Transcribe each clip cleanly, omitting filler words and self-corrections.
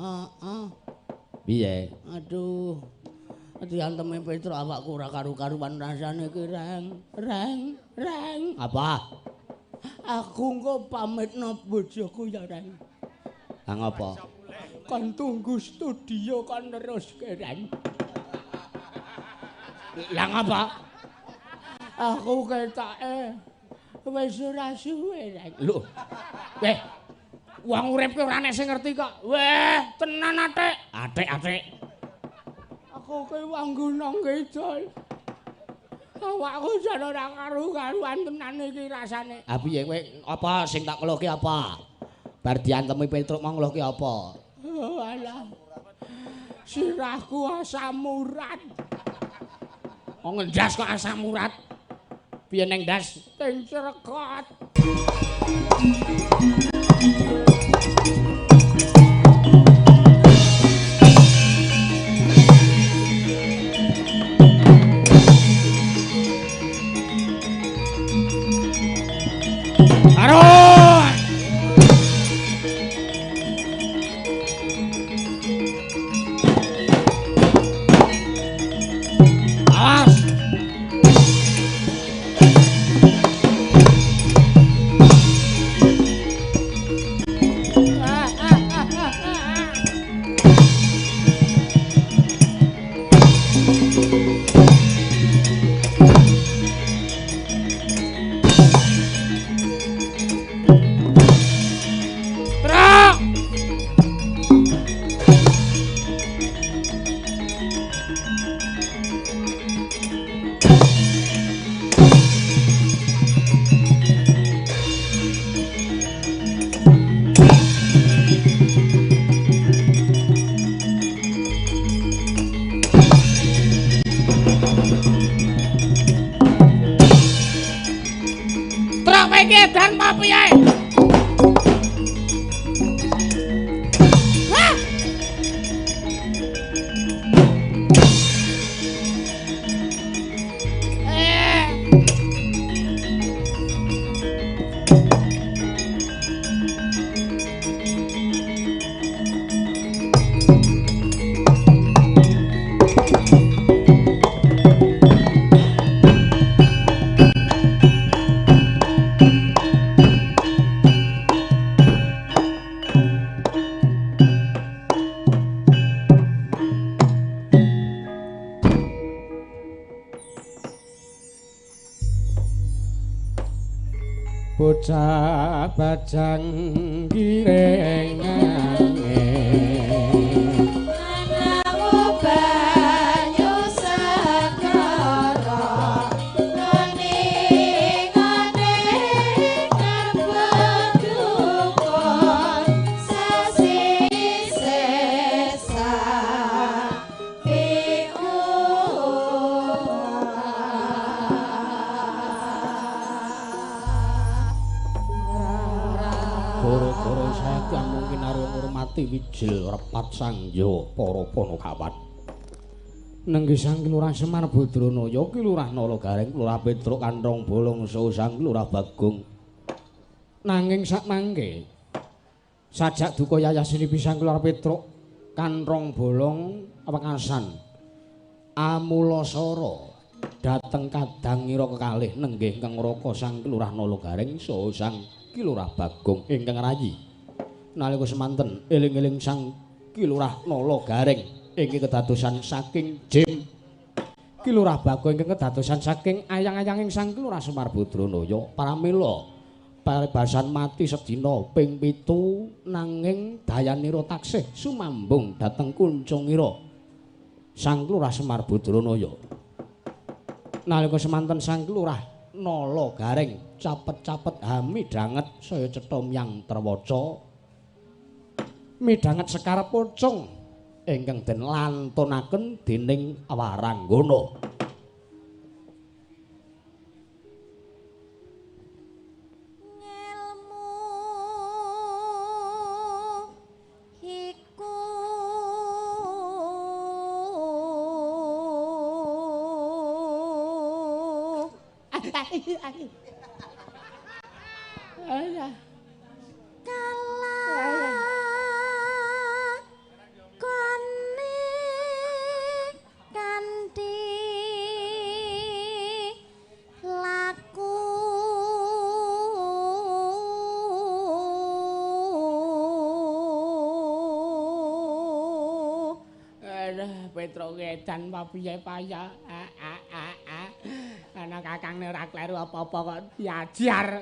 Heeh. Piye? Aduh. Diantemi Petruk awakku ora karu-karuan rasane iki, Reng. Reng, Reng. Apa? Aku engko pamitno bojoku ya, Reng. Ha ngopo? Kon tunggu studio kon neruske, Reng. Lah ngapa? Aku ketoke wis ora suwe, Reng. Lho. Weh. Wong urip ki ora nek sing ngerti kok. Weh, tenan atik. Atik-atik. Aku ki wong Gunung Kidul. Awakku jan ora karu-karuan tenan iki rasane. Ha piye kowe apa sing tak ngeluhke apa? Bar diantemi Petruk mau ngeluhke apa? Oh, alah. Sirahku asam urat. Wong ngendas kok asam urat. Piye neng ndas? Teng crekot. Arun! Awas! Truk! Truk kowe iki edan apa piye? Hah? Eh. Bocah bajang giring Anamu banyu segara ngene-ngene ngarep dukun sasi sesa Goro-goro saiki mungkin arep ngurmati wijil repat sangya para panakawan. Nenggih Sang Lurah Semar Badranaya, Ki Lurah Nala Gareng, Lurah Petruk Kanthong Bolong saha Sang Lurah Bagong. Nanging sakmangke sajak duka yayasinipi Sang Lurah Petruk Kanthong Bolong wekasan amulasara dhateng kadang ngira kekalih nenggih ingkang ngraka Sang Lurah Nala Gareng saha Sang Ki Lurah Bagong ingkang rayi. Nalika semanten eling-eling Sang Ki Lurah Nala Gareng ingkang kedadosan saking Jim. Ki Lurah Bagong ingkang kedadosan saking ayang-ayanging Sang Ki Lurah Semar Badranaya. Pramila paribasan mati sedina ping 7 nanging dayanira taksih sumambung dhateng kuncongira Sang Ki Lurah Semar Badranaya. Nalika semanten Sang Ki Lurah Nala Gareng capet-capet hamidhanget saya cetha myang terwaca midhanget sekar pocong ingkang den lantunaken dening Waranggana. Ngelmu iku Alah. Kalah Aduh, Petruk edan apa piye payah. Ana kakangne ora kleru apa-apa kok diajar.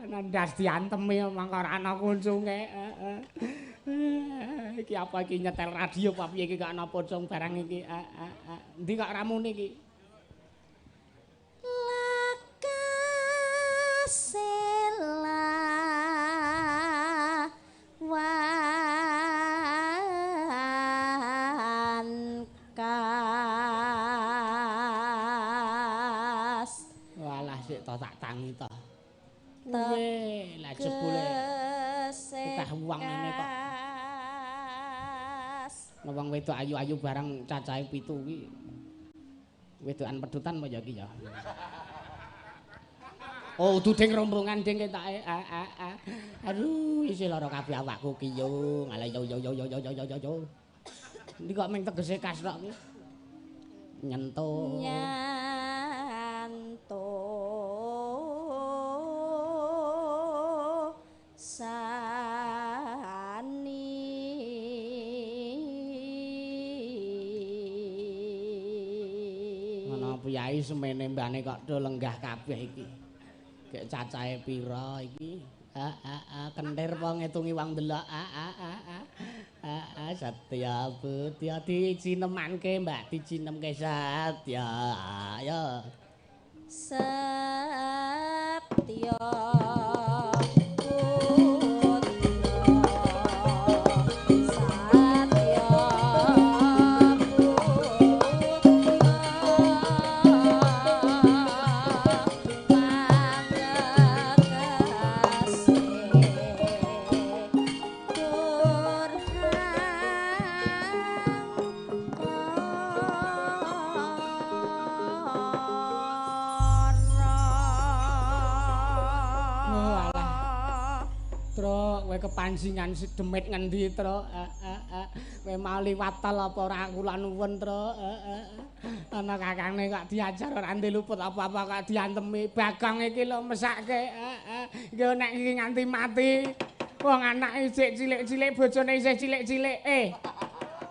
Ndas diantemi mangko ora ana kuncunge. Iki apa iki nyetel radio apa piye iki kok ana pocong barang iki. Endi kok ramune iki? Lakasela wan kas. Walah sik to tak tangi to. Weh, lah jebule akeh wong ngene kok. Wong wedok ayu-ayu barang cacahe 7 kuwi. Wedokan pedutan apa ya iki ya? Oh, udu ding rombongan ding ketake. Aduh, isih lara kabeh awakku ki yo. Ngalah yo yo yo yo yo yo yo yo. Iki kok ming tegese kasrok ki. Nyentuh. Nyantuh sani. Ana piyai semene mbane kok do lenggah kabeh iki. Gek cacahe pira iki? Kentir apa ngetungi wong ndelok? Satya Budya dijinemanke Mbak, dijinemke Satya. Ayo. Satya Kepanjingan si demit ngendi, Truk? Kowe mau liwat tol apa ora kula nuwun, Truk? Ana kakangne kok diajar ora ndek luput apa-apa kok diantemi. Bagong iki lho mesake. Iki nek iki nganti mati. Wong anake isih cilik-cilik, bojone isih cilik-cilik.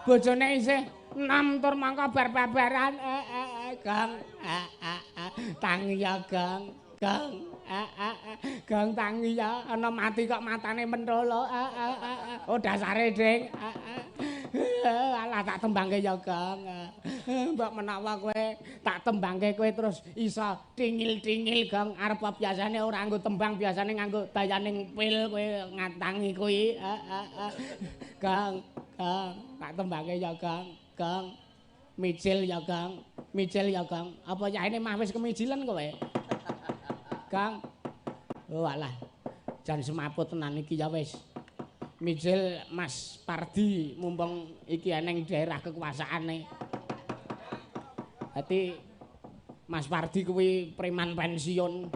Bojone isih enom tur mangko bar-babaran. Gong. Tangi ya, Gong. Gong. Gong tangi ya, ana mati kok matane mentolo. Oh dasare, Ding. Alah tak tembangke ya, Gong. Mbok menawa kowe tak tembangke kowe terus iso tingil-tingil, Gong. Arep biasane ora nganggo tembang, biasane nganggo dayaning pil kowe ngatangi kuwi. Gong, Gong, tak tembangke ya, Gong. Gong. Mijil ya, Gong. Mijil ya, Gong. Apa yaene mah wis kemijilen kowe? Kang. Oh alah. Jan semaput tenan iki ya wis. Mijil Mas Pardi mumpung iki eneng daerah kekuasaane. Dadi Mas Pardi kuwi preman pensiun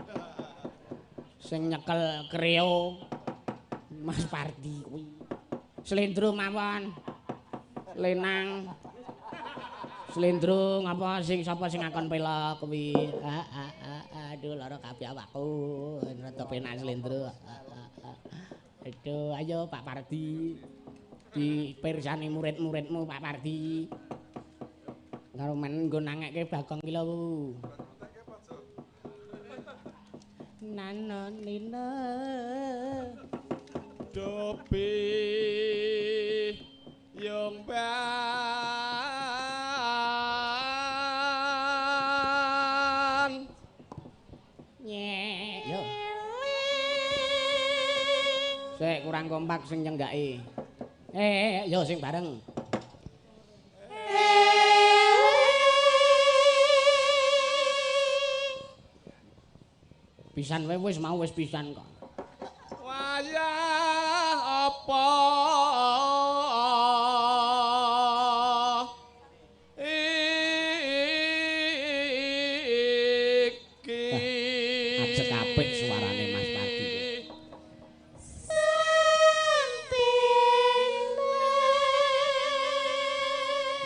sing nyekel kreo. Mas Pardi kuwi. Slendro mawon. Lenang. Slendro ngapa sing sapa sing ngakon pelok kuwi. Aduh lara kabeh awakku. Rada penak slendro. Aduh, ayo Pak Pardi. Dipirsani murid-muridmu Pak Pardi. Karo men nggo nangekke Bagong ki lho. Nano nino dopi yung ban. Yo. Sik kurang kompak sing nyenggake. Yo sing bareng. Pisan wae wis mau wis pisan kok. Wayah apa iki? Ajek apik suarane Mas Pardi.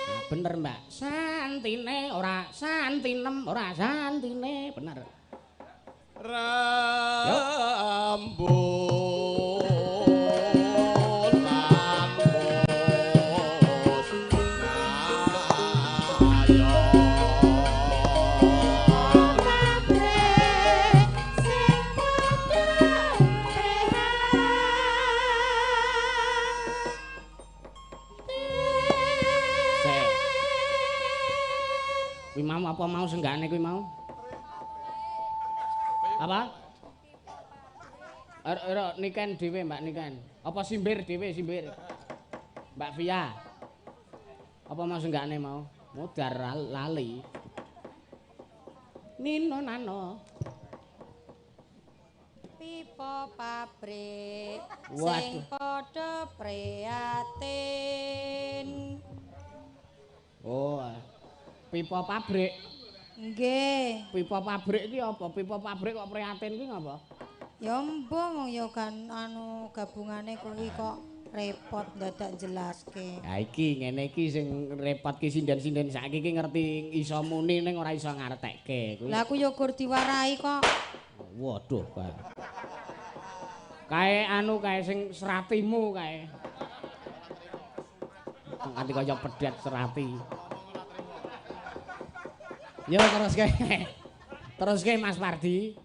Nah, bener Mbak. Santine ora santinem ora santine bener. Rambut lan Mau apa mau senggane kuwi mau? Apa? Ora niken dhewe Mbak Niken. Apa simbir dhewe simbir? Mbak Via. Apa mau senggane mau? Modar lali. Nino nano. Pipa pabrik sing padha prihatin. Oh. Pipa pabrik. Nggih. Pipa pabrik iki apa? Pipa pabrik kok prihatin ki ngapa? Ya mbah wong ya kan anu gabungane kuwi kok repot dadak jelaske. Ha iki ngene iki sing repot ki sinden-sinden saiki ki ngerti iso muni ning ora iso ngartekke kuwi. Lah aku ya gur diwarahi kok. Waduh kae. Kae anu kae sing seratimu kae. Nganti kaya pedet serati. Yo teruske. Teruske Mas Pardi.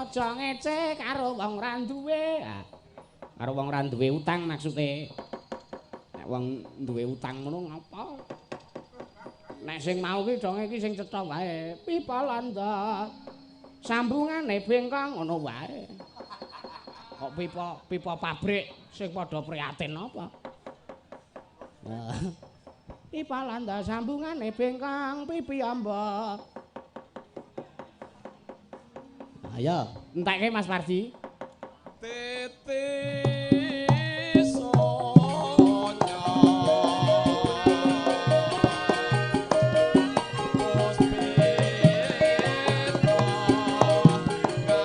Aja ngece karo wong ra duwe. Karo wong ra duwe utang maksude. Nek wong duwe utang ngono ngapa? Nek sing mau ki donge iki sing cetha wae. Pipa londo. Sambungane bengkong ngono wae. Kok pipa pabrik sing padha prihatin apa? Pipa londo sambungane bengkong pipi amba. Ayo, entekke Mas Pardi. Titi sonya puspita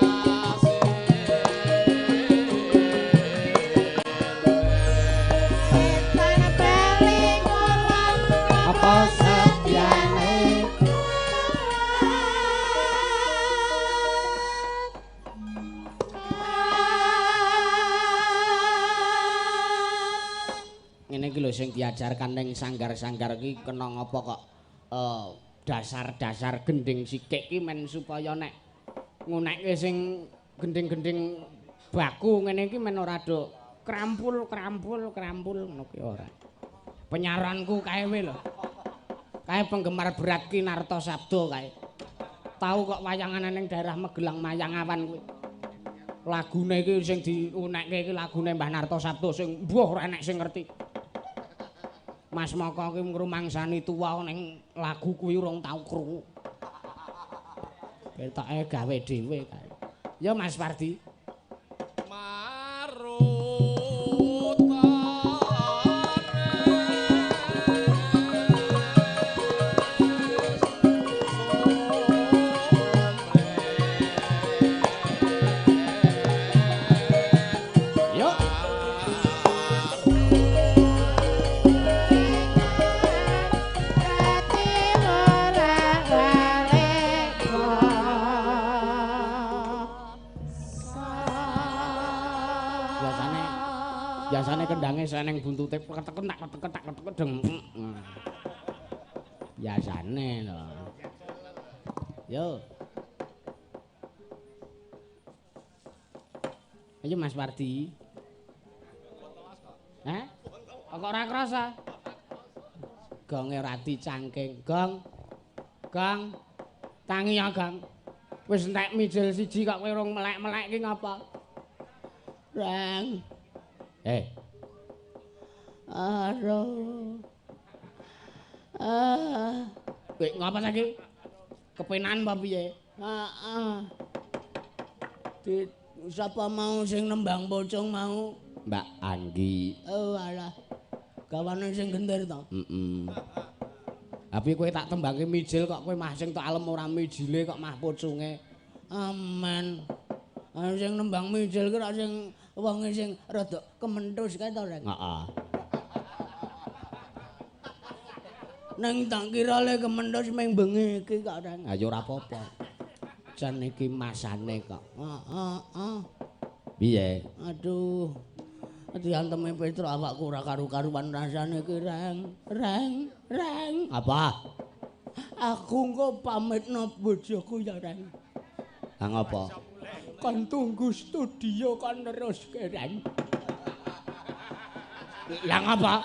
kasih setan bali ngulon apa setyane. Ngene iki lho sing diajarkan ning sanggar-sanggar iki kena ngapa kok dasar-dasar gending sikik ki men supaya nek ngunekke sing gending-gending baku ngene iki men ora do krampul krampul krampul ngono ki ora. Penyaranku kae we lho. Kae penggemar berat ki Narto Sabdo kae. Tahu kok wayangan ning daerah Magelang Mayangawan kuwi. Lagune iki sing diunekke iki lagune Mbah Narto Sabdo sing mbuh ora enek sing ngerti. Mas Moko ki ngrumangsani tuwa ning lagu kuwi urung tau krungu. Ketoke gawe dhewe kae. Ya Mas Pardi. Biasane kendange seneng buntute ketek-ketek ketek-ketek deng. Biasane lho. Yo. Ayo Mas Pardi. Hah? Kok ora krasa? Gonge ora dicangking. Gong. Gong. Tangi ya, Gong. Wis entek mijil siji kok kowe urung melek-melek ki ngapa? Reng. Aduh. Kowe ngapa saiki? Kepenan apa piye? Heeh. Di sapa mau sing nembang pocong mau? Mbak Anggi. Oh alah. Gawane sing gender to? Heeh. Tapi kowe tak tembangke mijil kok kowe mah sing tok alem ora mijile kok mah pocunge. Aman. Sing nembang mijil ki rak sing wonge sing rada kementhus kae to, Reng? Heeh. Neng tak kira le kemendhos ming bengi iki kok, Reng. Ha ya ora apa-apa. Jan iki masane kok. Heeh. Piye? Aduh. Diantemi Petruk awakku ora karu-karuan rasane iki, Reng. Reng, Reng. Apa? Aku engko pamitno bojoku ya, Reng. Ha ngopo? Kon tunggu studio kon neruske, Reng. Lah ngapa?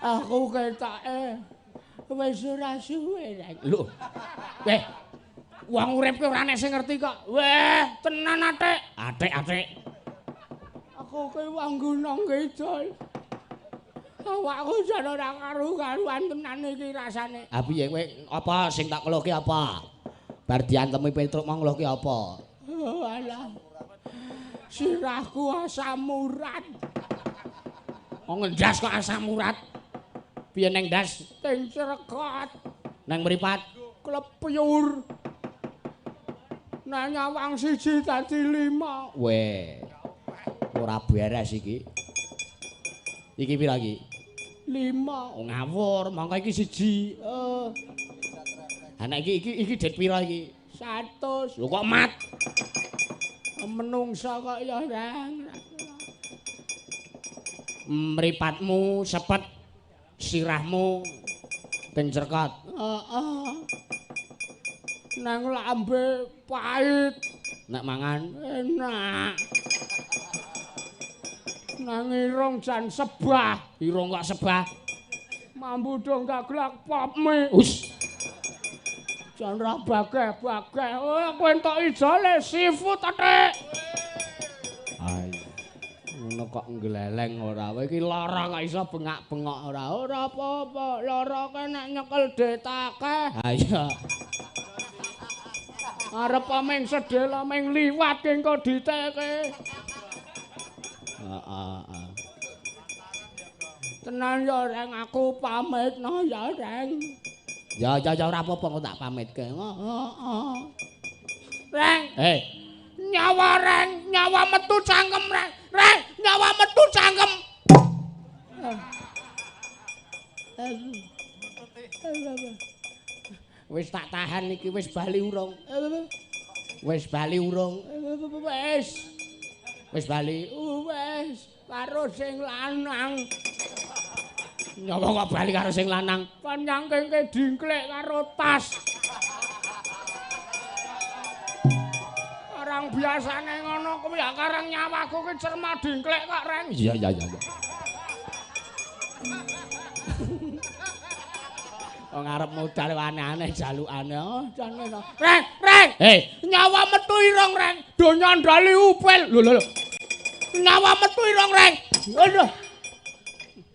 Aku ketake wis ora suwe, Reng. Lho. Weh. Wong urip ki ora nek sing ngerti kok. Weh, tenan atik. Atik-atik. Aku ki wong Gunung Kidul. Awakku jan ora karu-karuan tenan iki rasane. Ha piye kowe apa sing tak keluhke apa? Bar diantemi Petruk mau ngeluhke apa? Oh, alah. Sirahku asam urat. Wong ngendas kok asam urat. Piye neng ndas? Teng crekot, Neng mripat klepyur. Nang nyawang siji dadi 5. Weh. Ora beres iki. Iki pira iki? 5. Oh, ngawur, mongko iki siji. Ha nek iki iki dit pira iki? 100. Lho kok mat? Menungsa kok ya, Reng. Mripatmu sepet, sirahmu teng cerkot. Heeh. Nang lambe pahit, Nek mangan enak. Nang irung jan sebah, irung kok sebah. Mambu dong gaglak pop mie. Us. Jan ra bageh-bageh. Oh, aku entuk ijole seafood atik. Ayo. Ngono kok ngleleng ora. Kowe iki lara kok iso bengak-bengok ora. Ora apa-apa. Lara kowe nek nyekel detakeh. Ha iya. Arep ming sedhela ming liwat engko diteke. Heeh, heeh. Tenan ya, Reng, aku pamitno ya, Reng. Ya ya ya ora apa-apa engko tak pamitke. Heeh. Reng, Eh, nyawa Reng, nyawa metu cangkem Reng. Reng, nyawa metu cangkem. Wis tak tahan iki wis bali urung. Wis bali urung. Wis, Wis bali. wis karo sing lanang. Nyawa kok bali karo sing lanang. Kon nyangkengke dingklik karo tas. Orang biasane ngono kuwi ya karang nyawaku ki cerma dingklik kok, Reng. Iya iya iya. Wong arep modal aneh-aneh jalukane. Oh, jane to. Reng, Reng. Hei, Nyawa metu irung, Reng. Do nyandali upil. lho lho lho. Nyawa metu irung, Reng. Aduh.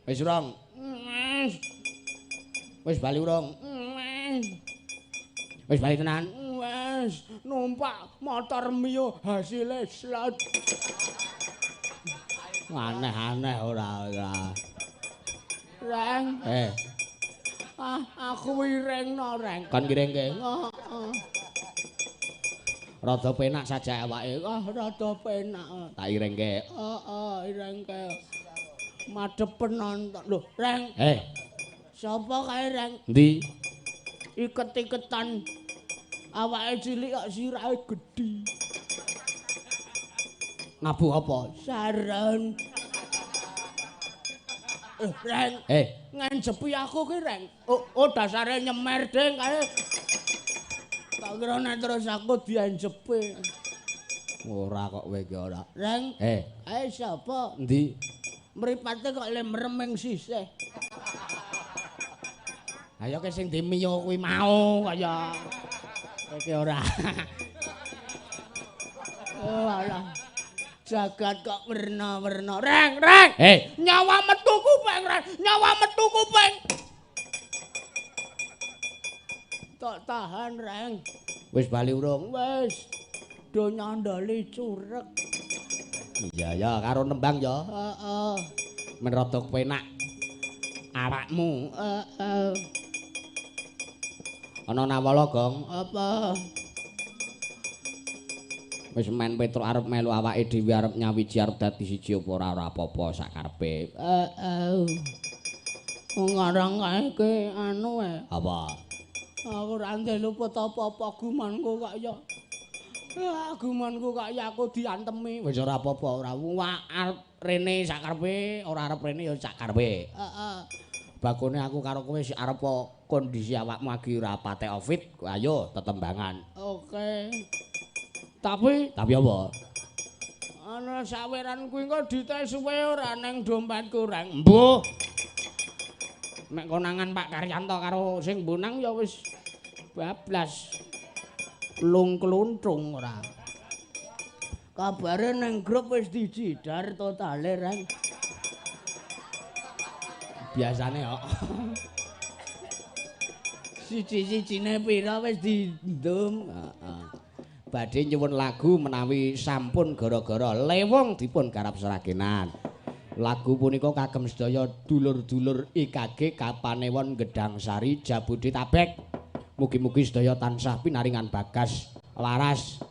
Wis urung. Wis. Wis bali urung. Wis. Wis bali tenan. Wis numpak motor Mio hasile slot. Aneh-aneh ora ora. Reng, Eh, ah aku irengno, Reng. kon kiringke. Heeh. Rada penak saja awake. Ah rada penak. Tak irengke. Heeh, irengke. Madhep nonton. Lho, Reng, Eh, sapa kae, Reng? endi? Iket-iketan. Awake cilik kok sirahe gedhi. Nabuh apa? Saron. Reng, Eh, ngenjepi aku ki, Reng. Oh, oh dasare nyemer ding kae. Tak kira nek terus aku dienjepi. Ora kok kowe iki ora. Reng, Eh, kae sapa? endi? Mripate kok le merem ing sisih. Ayo ke sing dimiyo kuwi mau kaya iki ora. Oh alah. Jagat kok werna-werna. Reng, Reng. Eh, Nyawa metu kuping, Reng. Nyawa metu kuping. Tok tahan, Reng. Wis bali urung? Wis. Do nyandali curek. Iya ya, karo nembang ya. Heeh. Men rada penak awakmu. Heeh. Ana nawala, Gong. Apa? Wis men Petruk arep melu awake dhewe arep nyawiji arep dadi siji apa ora ora apa-apa sak karepe. Heeh. Ngarang kae ki anu e. Apa? Aku ora ndek luput apa-apa gumanku kok ya. Ah, gumanku kok ya aku diantemi. Wis ora apa-apa, ora arep rene sak karepe, ora arep rene ya sak karepe. Heeh. Bakone aku karo kowe sik arep kondisi awakmu lagi ora patek fit, ayo tetembangan. Oke. Tapi Tapi apa? Ana saweran kuwi engko dites suwe ora neng dompetku, Reng. Mbuh. Nek konangan Pak Karyanto karo sing mbunang ya wis bablas. Lung kluntung ora. Kabare neng grup wis dijidar totale, Reng. Biasane kok. Siji-sijine pira wis dindum. Heeh. Badhe nyuwun lagu menawi sampun gara-gara lewung dipun garap seragenan. Lagu punika kagem sedaya dulur-dulur IKG Kapanewon Gedangsari Jabodetabek. Mugi-mugi sedaya tansah pinaringan bagas waras.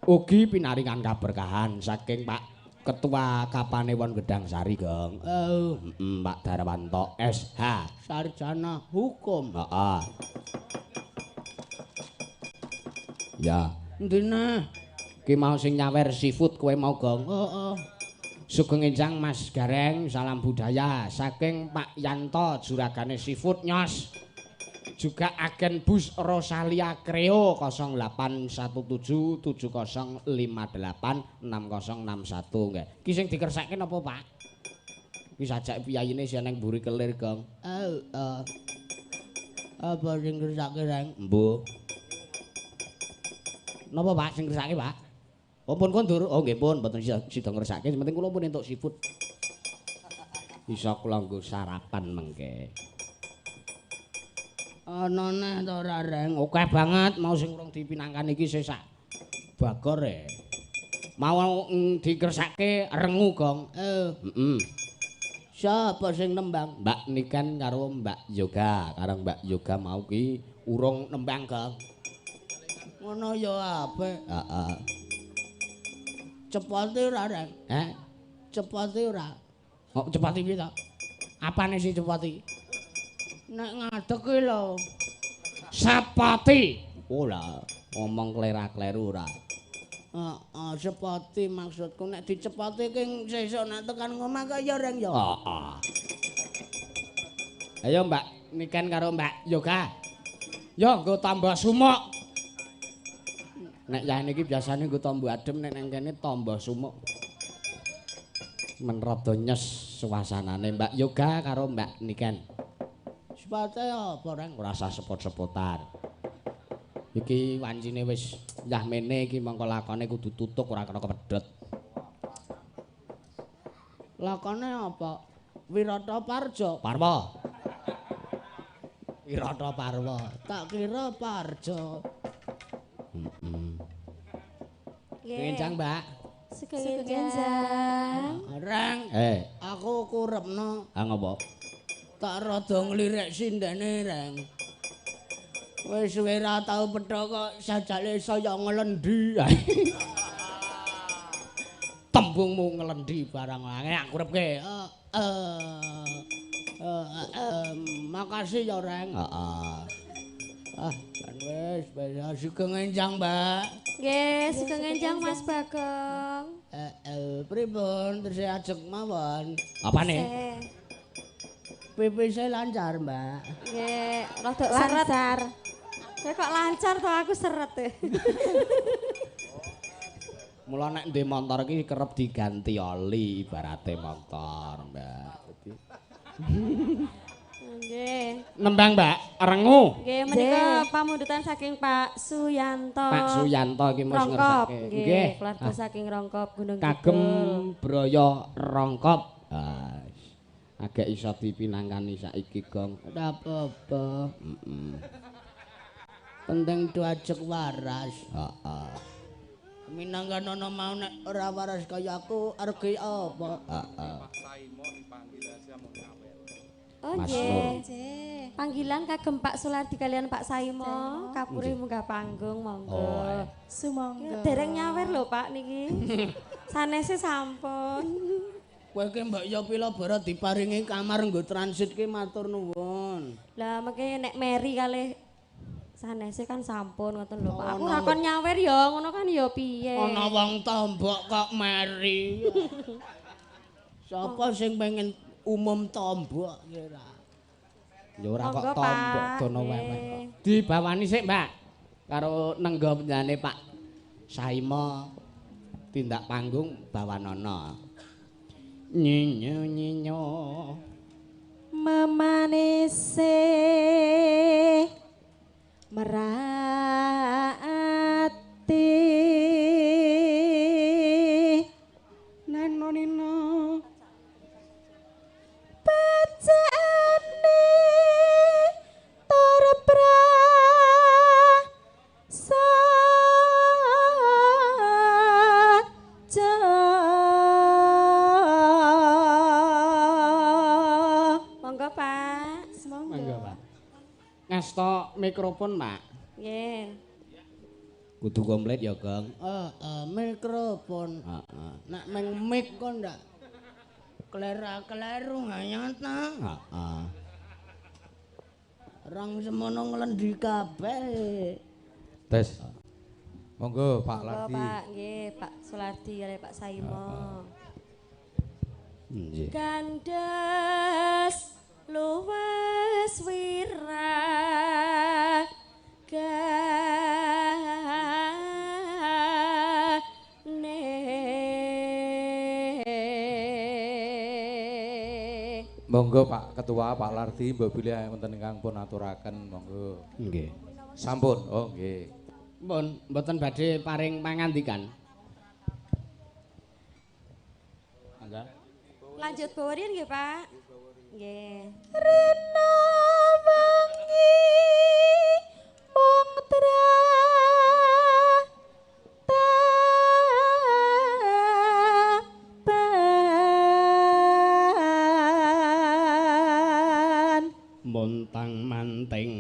Ugi pinaringan kaberkahan saking Pak Ketua Kapanewon Gedangsari, Gong. Oh, Pak Darwanto SH, sarjana hukum. Heeh. Ya, Ndine? Ki mau sing nyawer seafood kowe mau, Gong. Heeh. Sugeng enjang Mas Gareng, salam budaya saking Pak Yanto juragane seafood nyos. Juga agen bus Rosalia Creo 0817 7058 6061 nggih. Ki sing dikersake napa, Pak? Ki sajake piyayine sing nang mburi kelir, Gong. Oh, apa sing kersake, Reng? Mbuh. Napa, Pak, sing kersake, Pak? Oh, pun kondur. Oh, nggih pun, mboten sida ngersake, sing penting kula pun entuk seafood. Bisa kula nggo sarapan mengke. Ana neh to ora, Reng? Oke banget, mau sing urung dipinangkan iki sih sak bagor e. Mau dikersake rengu, Gong. Heeh. Sapa sing nembang? Mbak Niken karo Mbak Yoga. Karo Mbak Yoga mau ki urung nembang, Gong. Ngono ya apik. Heeh. Cepati ora, Reng? Heh? Cepati ora? Kok cepati piye to? Apane sih cepati? Nek ngadeg ki lho. Sepati. Ora, ngomong klera-kleru ora. Heeh, sepati maksudku nek dicepati ki sesuk nek tekan ngomah kaya Reng ya. Heeh. Ayo Mbak Niken karo Mbak Yoga. Yo nggo tambah sumuk. Nek yahene iki biasane nggo tombo adem, nek nang kene tombo sumuk. Men rada nyes suasanane Mbak Yoga karo Mbak Niken. Sepate apa, Reng? Ora usah sepot-sepotan. Iki wancine wis yah mene iki mongko lakone kudu tutuk ora kena kepedhot. Lakone apa? Wirata Parja. Parwa. Wirata Parwa. Tak kira Parja. Heeh. Sugeng enjang, Mbak. Sugeng enjang. Reng. Aku kurepno. Ha ngopo? Tak rada nglirik sindene, Reng. Wis suwe ra tau pethok kok sajake saya ngelendi. Tembungmu ngelendi barang angel aku kurepke. Makasih ya, Reng. Heeh. Ah, jan wis wis sugeng enjang, Mbak. Nggih, sugeng enjang Mas Bagong. Pripun tesih ajeg mawon? Apane? Pipise lancar, Mbak. Nggih, rada seret. Lancar. Kowe kok lancar to aku seret e. Mula nek ndek montor iki kerep diganti oli ibarate montor, Mbak. Nggih. Nembang, Mbak, rengu. Nggih, menika pamundutan saking Pak Suyanto. Pak Suyanto iki mesti ngersake. Nggih, keluarga saking Rongkop Gunung Kidul. Kagem Braya Rongkop. Ah, agak iso dipinangkani saiki, Gong. Ora apa-apa. Heeh. Penting diajek waras. Heeh. Minangkan ana mau nek ora waras kaya aku arep apa? Heeh. Pak Saimo dipanggil aja mau nyawer. Oh Mas nggih. Panggilan kagem Pak Sulardi kalian Pak Saimo, kapure munggah panggung monggo. Oh, Sumangga. Dereng nyawer lho Pak niki. Sanese sampun. Kowe Kowe ki mbok ya pila bara diparingi kamar nggo transit ki matur nuwun. Lah mengke nek meri kalih sanese kan sampun ngoten lho Pak. Aku ora kon nyawer ya ngono kan ya piye. Ana wong tombok kok meri. Sapa sing pengen umum tombok ki ora? Ya ora kok tombok dono weweh kok. Dibawani sik, Mbak. Karo nenggo penjane Pak Saimo tindak panggung bawanana. Nyinyo nyinyo memanise merati neno nino bacaane tur prasaja. Monggo Pak. Monggo Pak. Ngasta mikrofon, Pak. Nggih. Kudu komplit ya, Gong. Heeh, mikrofon. Heeh. Nek meng mic kok ndak klera-kleru nganyata. Heeh. Rong semono nglendi kabeh. Tes. Monggo Pak Monggo Lardi. Pak, nggih Pak Sulardi kalih Pak Saimo. Nggih. Gandes luwes wiragane. Monggo Pak Ketua Pak Lardi mbok bilih wonten ingkang pun aturaken monggo. Nggih. Sampun. Oh nggih. Pun mboten badhe paring pangandikan. Mangga. Lanjut bawa riyin nggih Pak. Nggih. Rina wengi mung trataban Montang manting.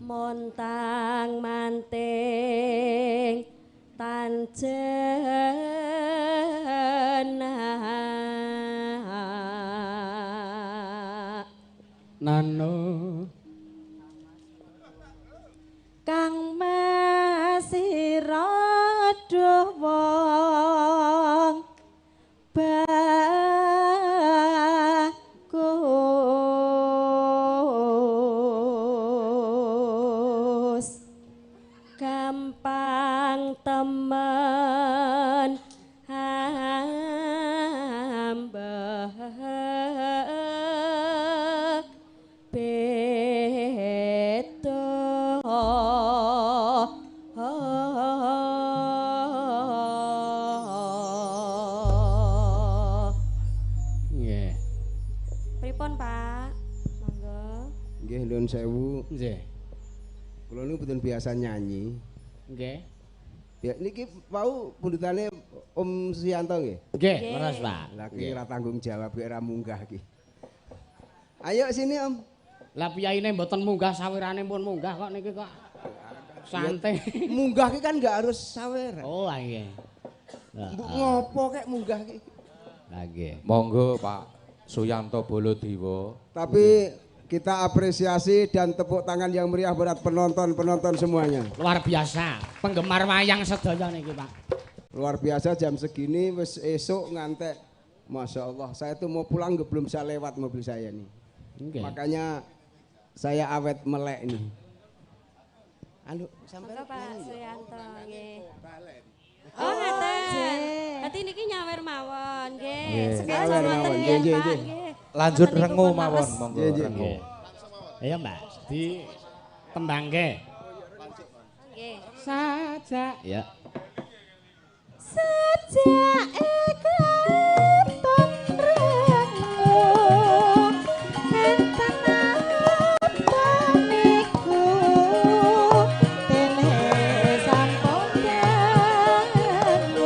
Montang manting tan jenak. Nano Kang Masira duh wong bagus gampang temen hamba beda. Nggih. Pripun Pak? Monggo. Nggih, nuwun sewu. Nggih. Kula niku mboten biasa nyanyi. Nggih. Ya niki wau pundutane Om Suyanto nggih. Nggih, leres Pak. Lah ki ora tanggung jawab ki ora munggah ki. Ayo sini Om. Lah piyaine mboten munggah sawirane pun munggah kok niki kok. Santai. Munggah ki kan enggak harus sawer. Oh, nggih. Mbok ngopo kek munggah ki? Lah nggih. Monggo Pak Suyanto Bolodewa. Tapi kita apresiasi dan tepuk tangan yang meriah buat penonton-penonton semuanya. Luar biasa, penggemar wayang sedaya niki, Pak. Luar biasa jam segini wis esuk ngantek. Masya Allah, saya tuh mau pulang belum bisa lewat mobil saya nih. Nggih. Makanya saya awet melek nih. Anu, sampai Monggo Pak Suyanto nggih. Oh, ngaten. Berarti niki nyawer mawon nggih. Sekeca Nyawer wonten mawon, nggih, nggih, Pak nggih. nggih. Lanjut Wonten niku rengu pun mawon leres. monggo Nggih, nggih. rengu. Ayo, Mbak, di tembangke. Nggih. Saja. Ya. Sejak katon rengu enten ataniku dene sampun dangu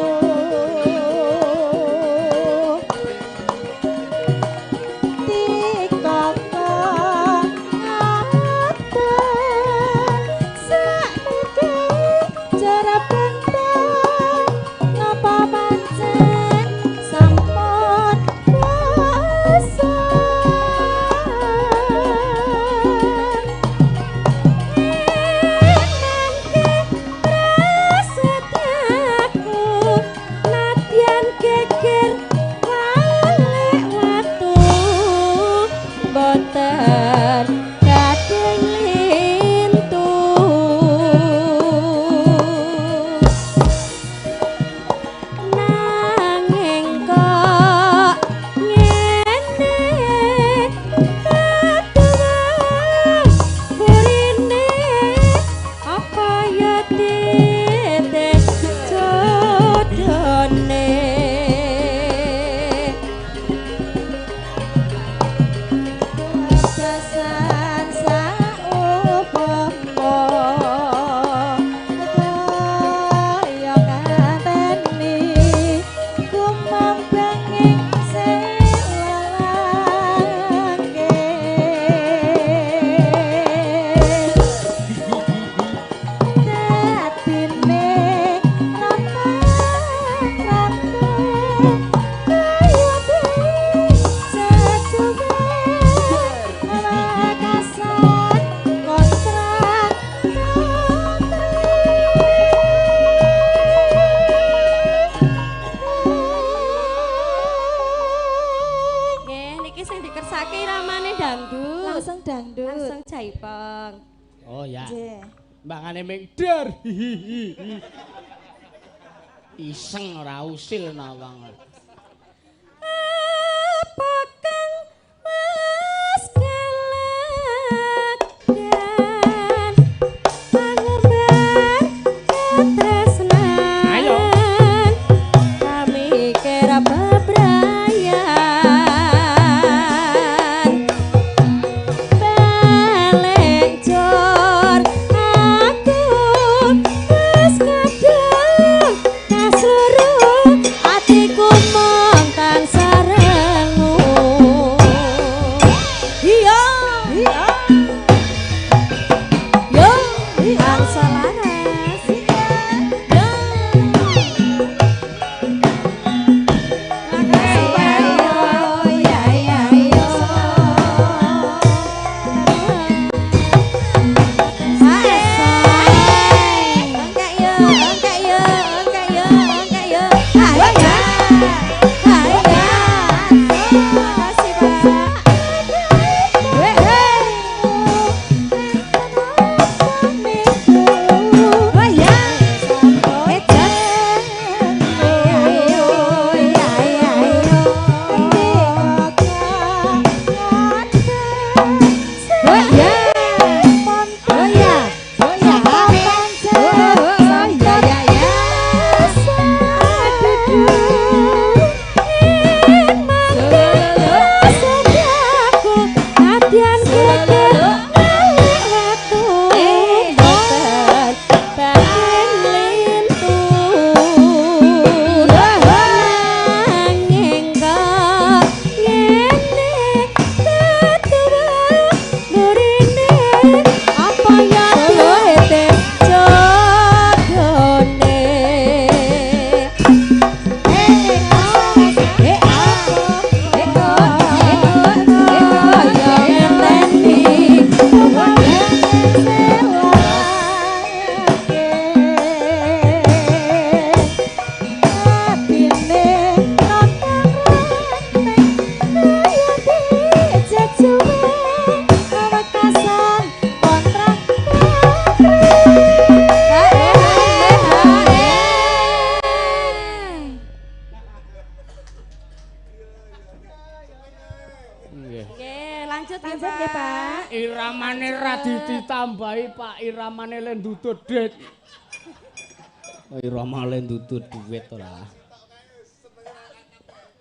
dikoko ngaten saiki cara benten napa pancen Ngersake iramane dangdut. Langsung dangdut. Langsung jaipong. Oh ya. Nggih. Mbangane ming der. Iseng ora usil nawang. Apa kang Mas kalakan pangembar katresnan. Ayo. Kami kira bebrayan balik jor aku wis kadung kasuru atiku mung tansah rengu. Iya iya yo tansah laras yo. Makasih Pak. Ya ya yo. Angkat yo, angkat yo, angkat yo, angkat yo. Ayo. Ayo. Makasih Pak. Weh, weh. Oh ya. Ejan. Ayo, ya ya yo. Oh ya. Oh ya. Oh ya. Oh ya ya ya. Apa ya duwite jodone. Nggih. Nggih, lanjut nggih, Lanjut nggih, Pak. Iramane ra ditambahi Pak, iramane le ndudut dit. Irama le ndudut duit ora.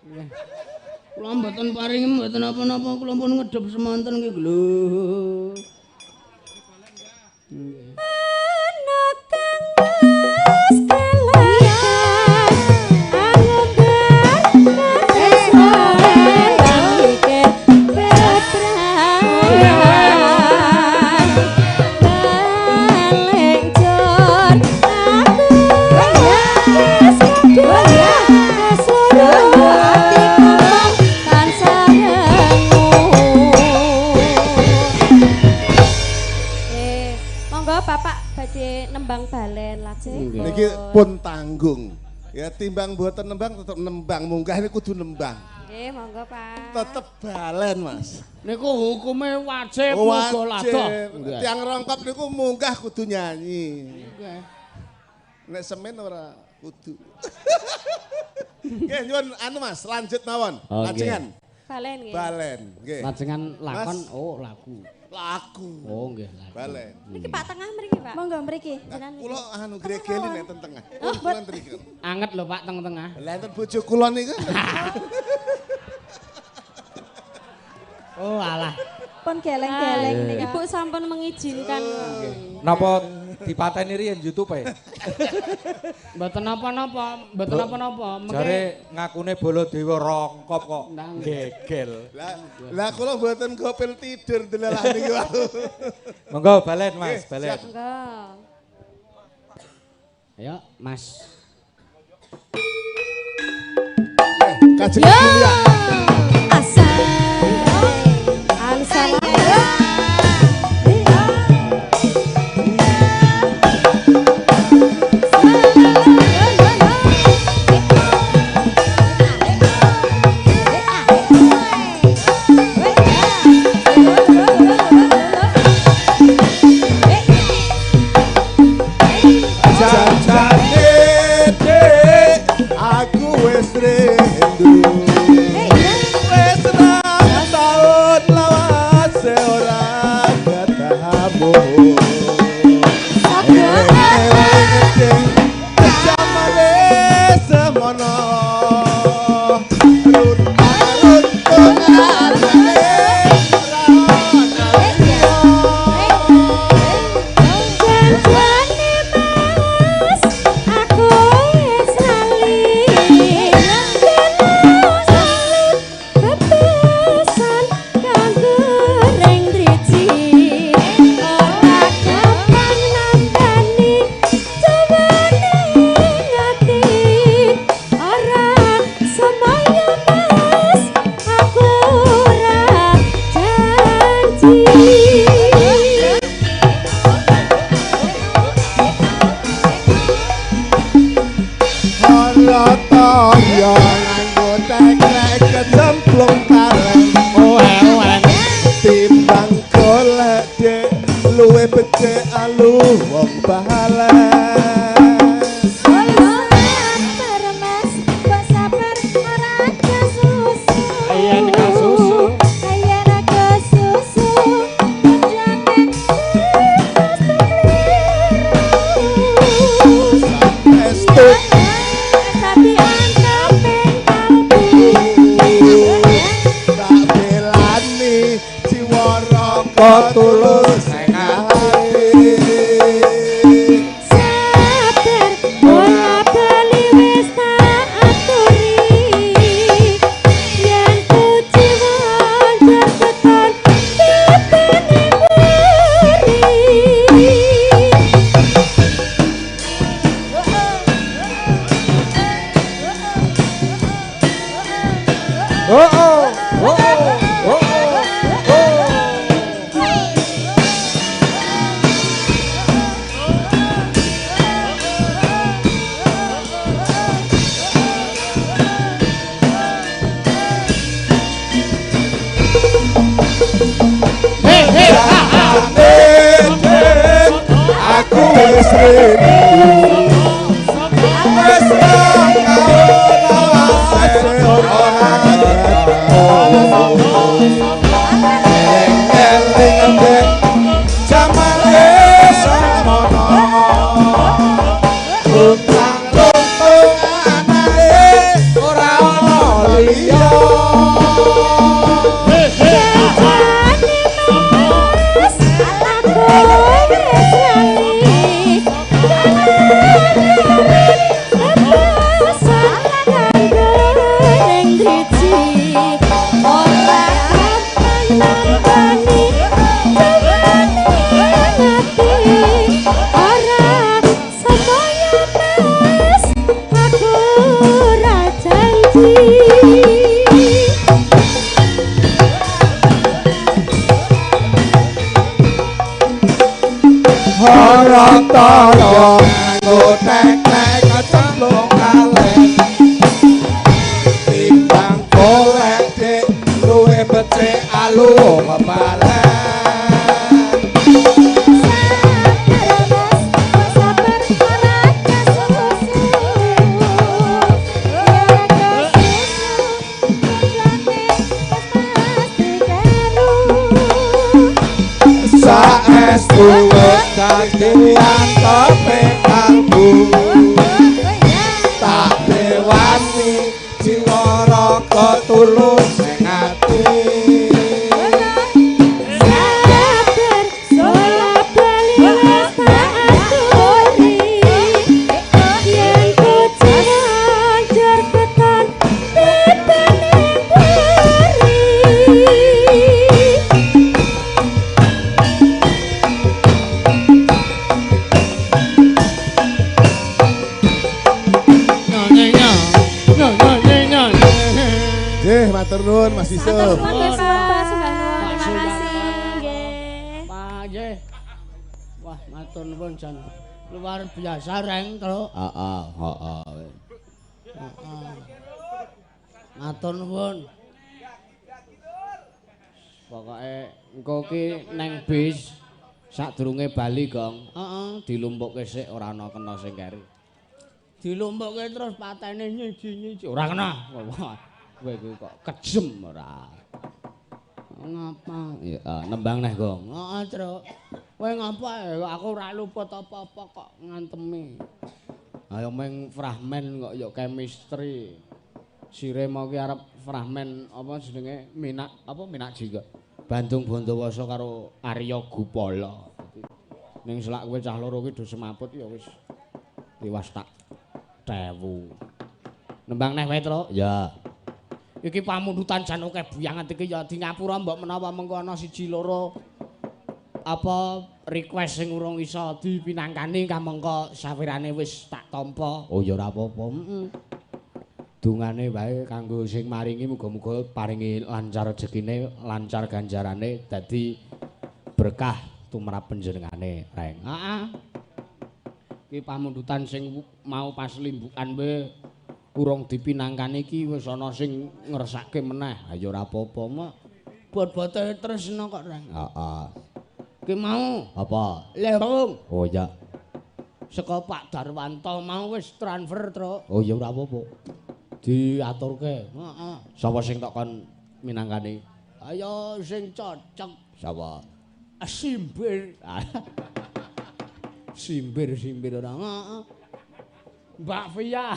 Nggih. Kula mboten paringi mboten napa-napa, kula pun ngedhep semanten nggih lho. Nggih. Ana kang wis kalakan angumbar katresnan mikir bebrayan balik jor aku wis kadung kasuru atiku mung tansah rengu. Monggo Bapak badhe nembang balen lajeng. Niki pun tanggung. Ya timbang mboten nembang tetep nembang, munggah ini kudu nembang. Nggih, monggo Pak. Tetep balen, Mas. Niku hukume wajib muga ladoh. Wajib. Tiang rongkop niku munggah kudu nyanyi. Nek semen ora kudu. Nggih, nyuwun anu Mas, lanjut mawon. Oh, Lajengan. Balen nggih. Balen, nggih. Lajengan lakon Mas. oh lagu. Lagu. Oh nggih lagu. Balen. Niki Pak tengah mriki, Pak. Monggo mriki. Nah, kula anu gregeli nek ten tengah. Kula mriki. Anget lho Pak teng tengah. Lah enten bojo kula niku. Oh alah. Pun geleng-geleng nika. Ibu sampun mengizinkan. Napa dipateni riyen YouTube e? Mboten napa-napa, mboten napa-napa. Mengke Jare ngakune Baladewa rongkop kok gegel. Lah lah kula mboten gopil tidur delalah niku. Monggo balen Mas, Nggih, balen. siap. Monggo. Ayo Mas. Kajeng Julia. Asa. Ansa. Hey. raga tulus ning ati. Sabar bola bali wis tak aturi yen kuciwa tekan tibane mburi. Oh oh oh oh oh. Hei hei ha ha. Aku wis rindu. Wis Jane Mas, aku wis lali. Tepasan kanggo ning driji. Ora gampang nampani jawane ati. Ora semoyo Mas, aku ora janji. Ora toyo nganggo tek-tek kecemplung kalen. Timbang golek dik luwe becik alu kebalen. Sabar Mas, sabar ora kesusu. Ora kesusu, komplane wis pasti kleru. Saestu wis dadi antepe kalbu. Tak dewani jiwa raga tulus ning ati. Sabar, bola bali wis tak aturi. Yen kuciwa njur keton tibane mburi. Nggih, matur nuwun Mas Yusuf. Matur nuwun nggih, Pak. Sembah nuwun. Terima kasih nggih. Pak nggih. Wah, matur nuwun jan luar biasa reng, Truk. Heeh, heeh. Heeh. Matur nuwun. Pokoke engko ki neng bis sadurunge bali, Gong. Heeh, dilumpukke sik ora ana kena sing keri. Dilumpukke terus patene nyiji-nyiji. Ora kena. Kowe kuwi kok kejem ora. Ngapa? Ya, nembang neh, Gong. Heeh, Truk. Kowe ngapa? Aku ora luput apa-apa kok ngantemi. Ayo meng fragmen kok ya chemistry. Sire mau ki arep fragmen apa jenenge Minak apa Minak Jingga. Bandung Bondowoso karo Arya Gupala. Ning selak kowe cah loro ki do semaput ya wis tiwas tak 1000. Nembang neh wae, Truk. Ya. Iki pamundutan jan akeh buyanget iki ya di ngapura mbok menawa mengko ana siji loro apa request sing urung iso dipinangkani kamangka sawirane wis tak tampa. Oh ya ora apa-apa. Heeh. Dungane wae kanggo sing maringi muga-muga paringi lancar rejekine, lancar ganjarane dadi berkah tumrap panjenengane, Reng. Heeh. Iki pamundutan sing mau pas limbukan wae urung dipinangkani iki wis ana sing ngersake meneh. Ha ya ora apa-apa, Mak. Bot-bote tresna kok, Reng. Heeh. Ki mau Apa? lerung Oh ya. saka Pak Darwanto mau wis transfer, Truk. Oh ya ora apa-apa. Diaturke. Heeh. Sapa sing tok kon minangkani? Ayo sing cocok. Sapa? Simbir. Simbir-simbir ora. Heeh. Mbak Fia.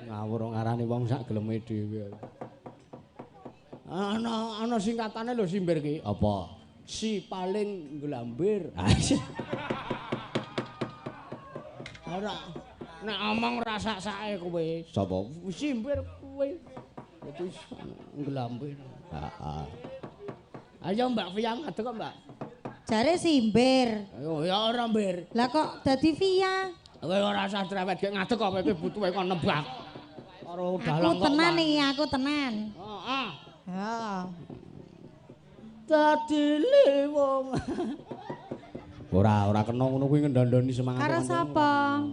Ngawur ngarani wong sak geleme dhewe. Ana ana singkatane lho simbir ki. Apa? Si paling glambir. Ora nek omong ora sak-sake kowe. Sapa? Simbir kowe. Dadi glambir. Heeh. Ayo Mbak Via ngadeg kok, Mbak. Jare simbir. Ayo ya ora mbir. Lah kok dadi Via? Kowe ora usah drewet gek ngadeg kok kowe iki butuhe kon nembak. Karo dalang Aku tenan iki, aku tenan. Heeh. Heeh. Dadi lewong. Ora, ora kena ngono kuwi ngendondoni semangat. Karo sapa?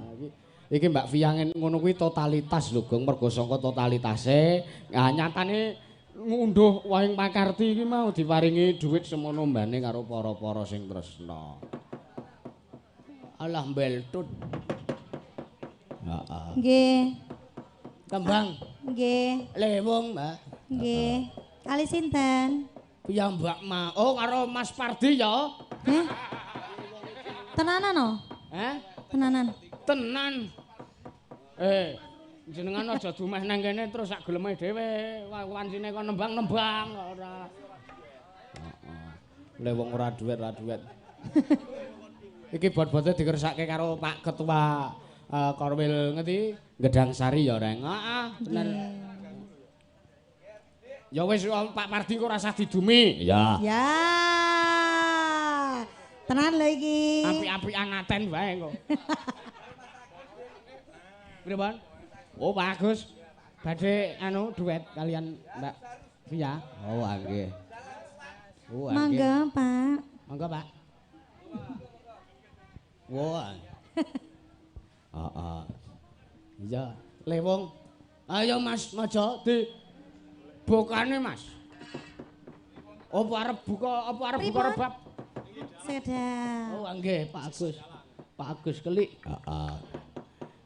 Iki Mbak Via ngono kuwi totalitas lho, Gong. Mergo sangka totalitase, nah nyatane ngunduh wahing pakarti iki mau diparingi dhuwit semono mbane karo para-para sing tresna. Alah mbeltut. Heeh. Nggih. Kembang. Nggih. Lewung, Mbak. Nggih. Kali sinten? Piye Mbak Ma? Oh karo Mas Pardi ya. Heh. Tenanan no? Heh? Tenanan. Tenan. Jenengan aja dumeh nang kene terus sak geleme dhewe. Wancine kon nembang-nembang ora. Heeh. Le wong ora duet, ora duet. Iki bot-bote dikersake karo Pak Ketua Korwil ngendi? Gedang Sari ya, Reng. Heeh, bener. Ya wis Pak Pardi kok ora usah didumi. Ya. Ya. Tenan lho iki. Apik-apikan ngaten wae kok. Pripun? Oh, Pak Agus. Badhe anu duet kalian Mbak Via. Oh, nggih. Oh, nggih. Mangga, Pak. Mangga, Pak. Wah. Heeh. Iya, Lewung. Ayo Mas, Maja di bukane, Mas. Apa arep buka, apa arep buka rebab? Sedap. Oh, nggih, Pak Agus. Pak Agus Kelik. Heeh.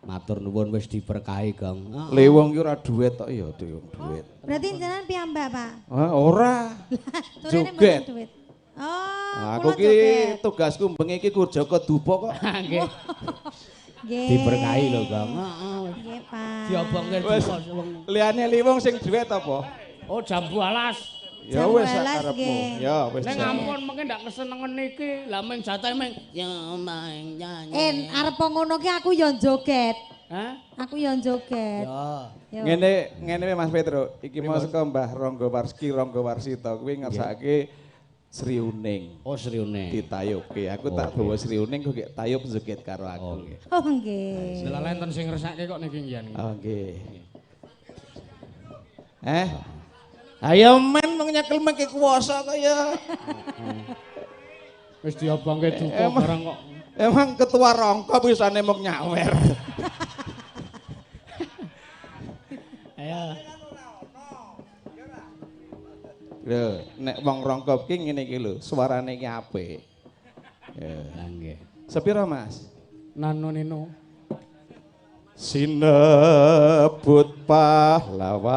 Matur nuwun wis diberkahi, Gong. Lewung ki ora duet tok ya, duet. Berarti jenengan piyambak, Pak? Hah, ora. Joget. Oh, aku ki tugasku bengi iki ku jaga dupa kok. Nggih. Nggih. Diberkahi lho, Gong. Heeh. Nggih, Pak. Diobongke dupa wong. Liyane Lewung sing duet apa? Oh, jambu alas. Ya wis sakarepmu. Ya wis. Ning ampun mengke ndak kesenengen iki. Lah ming jatahe ming ya maing nyanyi. Arep ngono ki aku ya joget. Hah? Aku ya joget. Ya. Ngene ngene Mas Petro, iki mau saka Mbah Ronggo Warski, Ronggo Warsito kuwi ngersake Sri Uning. Oh, Sri Uning. Ditayubke. Aku tak bawa Sri Uning kok gek tayub joget karo aku. Oh nggih. Lha enten sing ngersake kok niki nggih. Oh nggih. Ayo men mung nyekel mengke kuwasa kaya. Wis diobongke dupa barang kok. Emang ketua rongkop isane mung nyawer. Ayo. Lho, nek wong rongkop ki ngene iki lho, suarane iki apik. Ya, nggih. Sepira, Mas? Nano nino. Sinebut pahlawan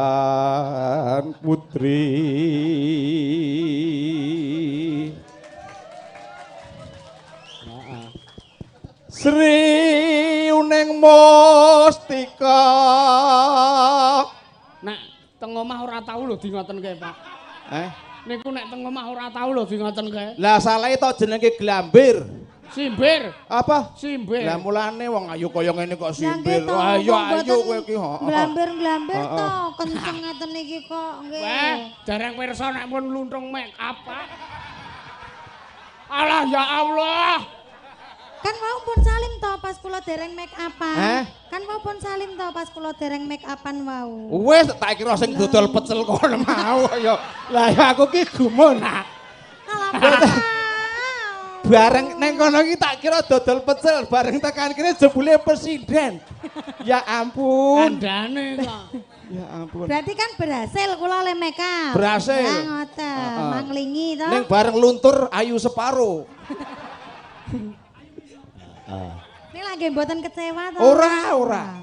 putri. Sri Uning Mustika. Nek teng omah ora tau lho di ngoten kae, Pak. Niku nek teng omah ora tau lho di ngoten kae. Lah salahe to jenenge glambir. Simbir. Apa? Simbir. Lah mulane wong ayu kaya ngene kok simbir. Ayo ayu kowe iki, heeh. Glambir-glambir to, kenceng ngeten iki kok nggih. Wah, jarang pirsa nek pun luntung make up, Pak. Alah ya Allah. Kan wau pun salim to pas kula dereng make upan. Kan wau pun salim to pas kula dereng make upan wau. Wis tak kira sing dodol pecel kono mau ya. Lah ya aku ki gumun. Alah. Bareng neng kono iki tak kira dodol pecel, bareng tekan kene jebule presiden. Ya ampun. Kandhane kok. Ya ampun. Berarti kan berhasil kula le make up. Berhasil. Ya ngoten, manglingi to. Ning bareng luntur ayu separo. Ini lagi mboten kecewa to. Ora, ora.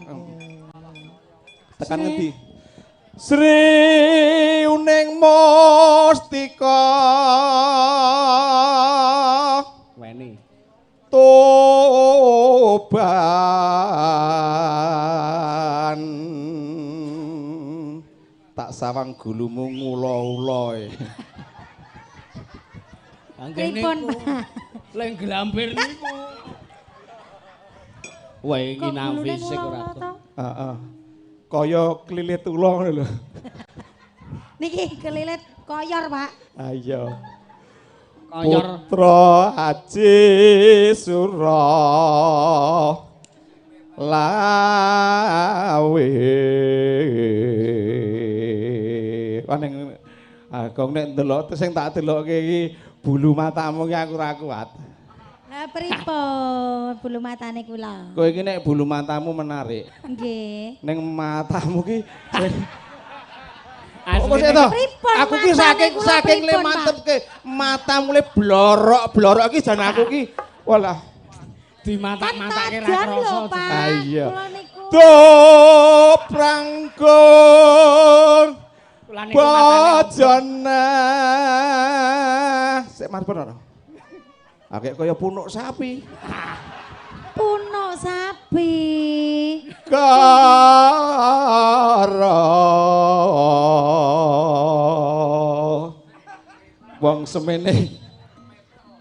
Tekan ngendi? Sri Uning Mustika. Weni. Toban. Tak sawang gulumu ngula-ula. Pripun, Pak? Leng glambir niku. Wah, iki nang fisik ora. Heeh. Kaya klilit ula ngono lho. Niki kelilit koyor, Pak. Ayo. Koyor. Putra Haji Sura Lawe. Ning aku nek ndelok sing tak delokke iki bulu matamu ki aku ora kuat. Lah pripun bulu matane kula? Kowe iki nek bulu matamu menarik. Nggih. Ning matamu ki pripun? Aku ki saking le mantepke matamu le blorok-blorok ki jan aku ki walah dimatak-matake ra krasa. Ha iya. Dobrangkung bojone. Sik marpun ora? Akeh kaya punuk sapi. Punuk sapi. Karo wong semene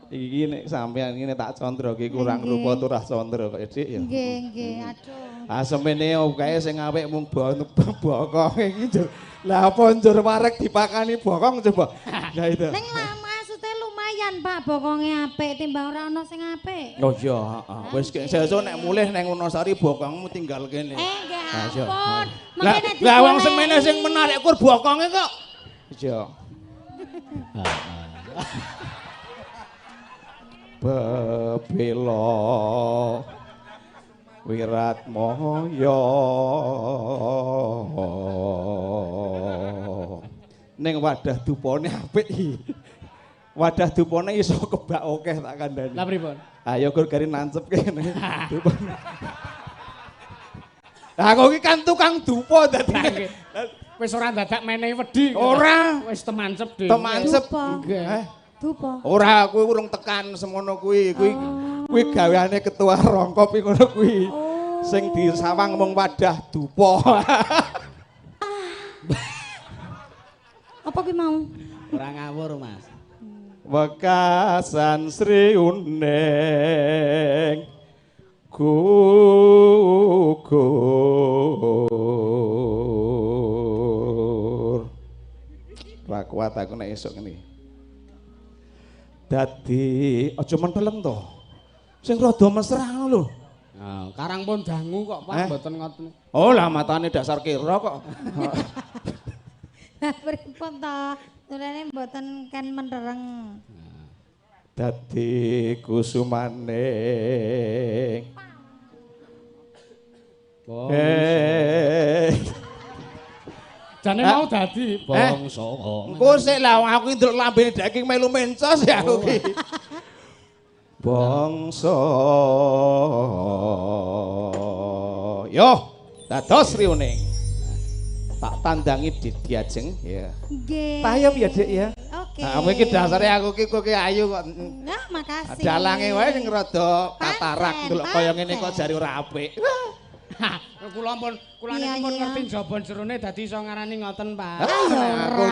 iki nek sampean ngene tak condro iki kurang rupa turah condro kok Dik ya. Nggih, nggih, aduh. Ah semene kae sing apik mung bokong iki. Lah apa njur wareg dipakani bokong coba. Lah itu. Ning maksude lumayan Pak bokonge apik timbang ora ana sing apik. Oh iya, heeh. Wis sesuk nek mulih nang Wonosari bokongmu tinggal kene. Nggih ampun. Lah wong semene sing menarik kur bokonge kok. Iya. Bebela Wiratmaya ning wadah dupane apik iki. Wadah dupane iso kebak akeh tak kandhani. Lah pripun? Ayo gur gari nancep kene. Dupane. Lah aku iki kan tukang dupa dadi. Wis ora dadak menehi wedi. Ora, wis temancep dhewe. Temancep. Nggih. Dupa. Ora, kuwi urung tekan semono kuwi. Kuwi kuwi gaweane ketua rongkop iki ngono kuwi. Sing disawang mung wadah dupa. Apa kuwi mau? Ora ngawur, Mas. Wekasan Sri Uning gugur. Ora kuat aku nek esuk ngene. Dadi aja menteleng to. Sing rada mesra ngono lho. Nah, karang pun dangu kok Pak mboten ngoten. Oh lah matane dasar kira kok. Lah pripun to? Tulane mboten ken mentereng. Dadi kusumane. Jane mau dadi bangsa. Engko sik lah aku ndelok lambene daging melu mencos ya aku ki. Bangsa. Yo, dados riuning. Tak tandangi di diajeng ya. Nggih. Tayub ya, Dik ya. Oke. Nah, iki dasare aku ki kowe ayu kok. Nah, makasih. Dalange wae sing rada katarak ndelok kaya ngene kok jare ora apik. Kula pun kula niku pun ngerti njaba jerone dadi iso ngarani ngoten, Pak. Aku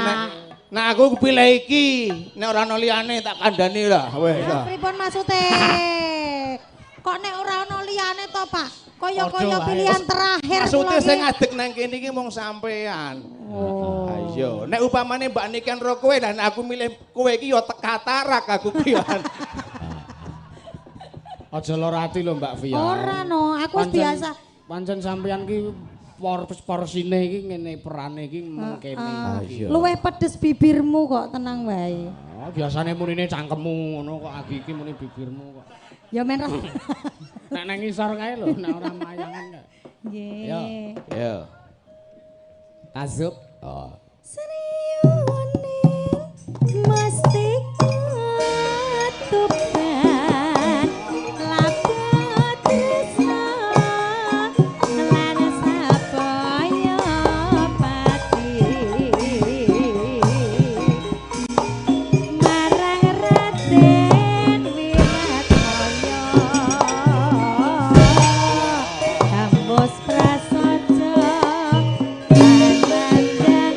nek aku pilih iki, nek ora ana liyane tak kandhani lah. Wis. Pripun maksude? Kok nek ora ana liyane to, Pak? Kaya-kaya pilihan terakhir. Maksude sing ngadeg nang kene iki mung sampean. Oh. Ayo, nek upamane Mbak Niken ro kowe lan aku milih kowe iki ya katarak aku ki. Aja lara ati lho Mbak Via. Ora no, aku wis biasa. Pancen sampeyan ki porsine iki ngene perane iki mengkene iki. Luwih pedes bibirmu kok tenang wae. Oh, biasane munine cangkemmu ngono kok agi iki muni bibirmu kok. Ya men ra. Nek nang ngisor kae lho, nek ora mayangan kae. Nggih. Yo. Tazup. Oh. Sriyune mesti katupan lapat tresna lan sapaya pati marang Raden Wiratmaya tambus prasaja anandang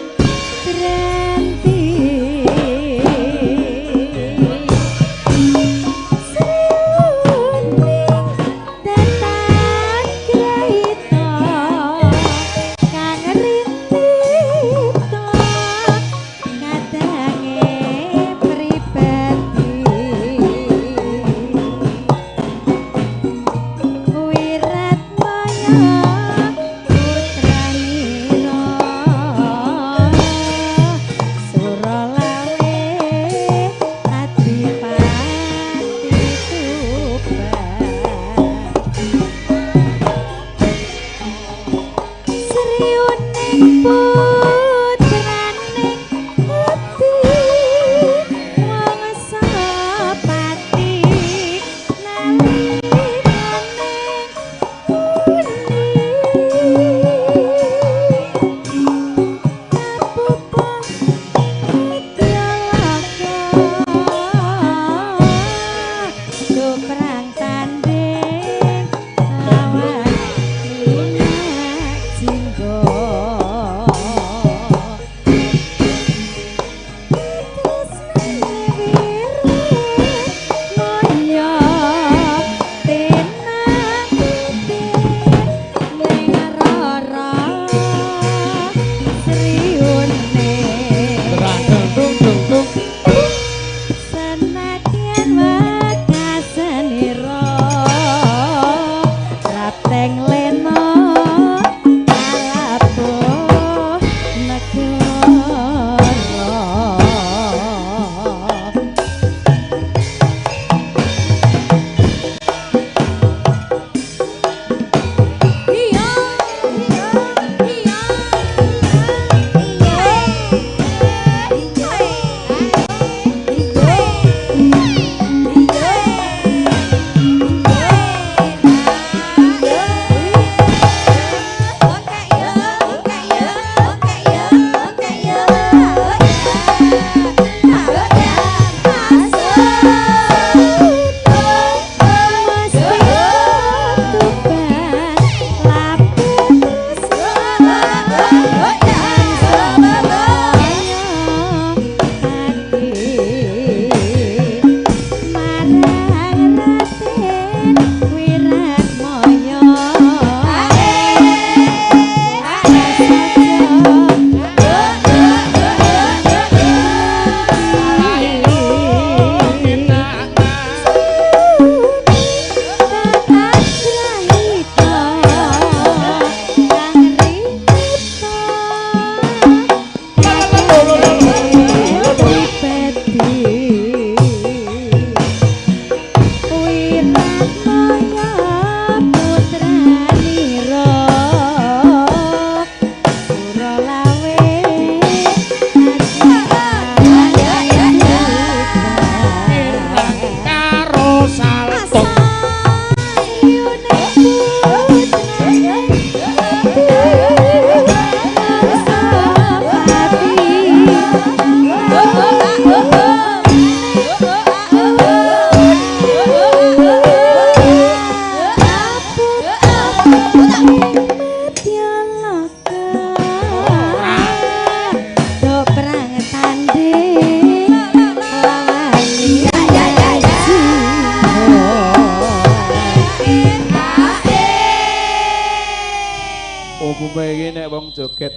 wong joget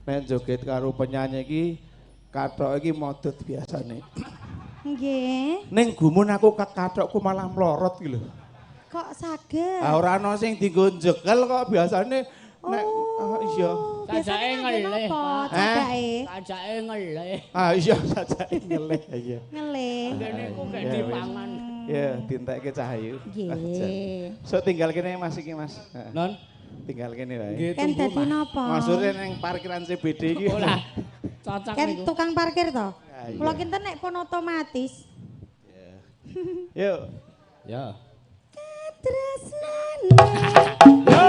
nek joget karo penyanyi iki kathok iki modot biasane. Nggih. Ning gumun aku kathokku malah mlorot iki lho. Kok saged? Ah ora ana sing dienggo njekel kok biasane nek iya. Sajake ngelih. Sajake. Sajake ngelih. Ah iya sajake ngelih iya. Ngelih. Ngene iku gek dipangan. Ya, dientekke Cahayu. Nggih. Sok tinggal kene Mas iki Mas. Non, tinggal kene wae. Kan dadi napa? Maksude ning parkiran CBD iki. Ora. Cocok niku. Kan tukang parkir to. Kula kinten nek pun otomatis. Yuk. Ya. Katresnan. Yo.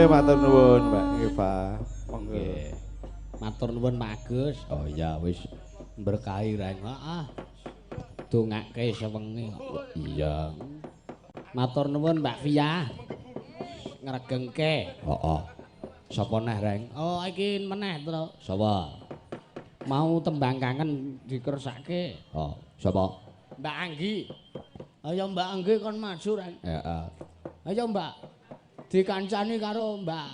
Matur nuwun Mbak Eva. Monggo. Matur nuwun Pak Agus. Oh iya wis berkahi reng. Heeh. Dongake sewengi kok. Iya. Matur nuwun Mbak Fia. Ngregengke. Heeh. Sapa neh reng? Oh iki meneh to. Sapa? Mau tembang kangen dikersake. Oh, sapa? Mbak Anggi. Ayo Mbak Anggi kon maju reng. Heeh. Ayo Mbak. Dikancani karo Mbak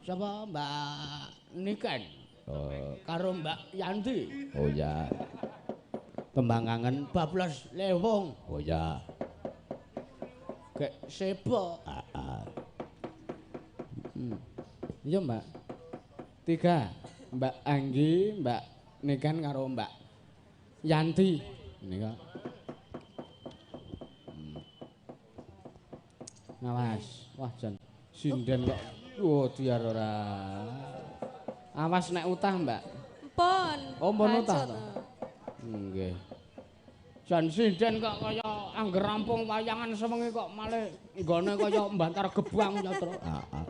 sapa Mbak Niken. Oh. Karo Mbak Yanti. Oh ya. Tembang kangen bablas lewung. Oh ya. Gek sebo. Heeh. Iya Mbak. Tiga. Mbak Anggi, Mbak Niken karo Mbak Yanti. Nika. Ngawas. Wah jan sinden kok. Oh diar ora. Awas nek utah, Mbak. Pun. Oh, pun utah to. Nggih. Jan sinden kok kaya angger rampung wayangan sewengi kok malih nggone kaya mbantar gebang ya, Tru. Heeh.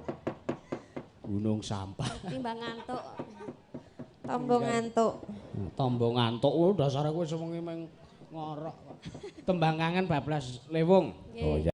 Gunung sampah. Timbang ngantuk. Tombo ngantuk. Tombo ngantuk oh dasare kowe sewengi meng ngorok. Tembang kangen bablas lewung. Oh iya.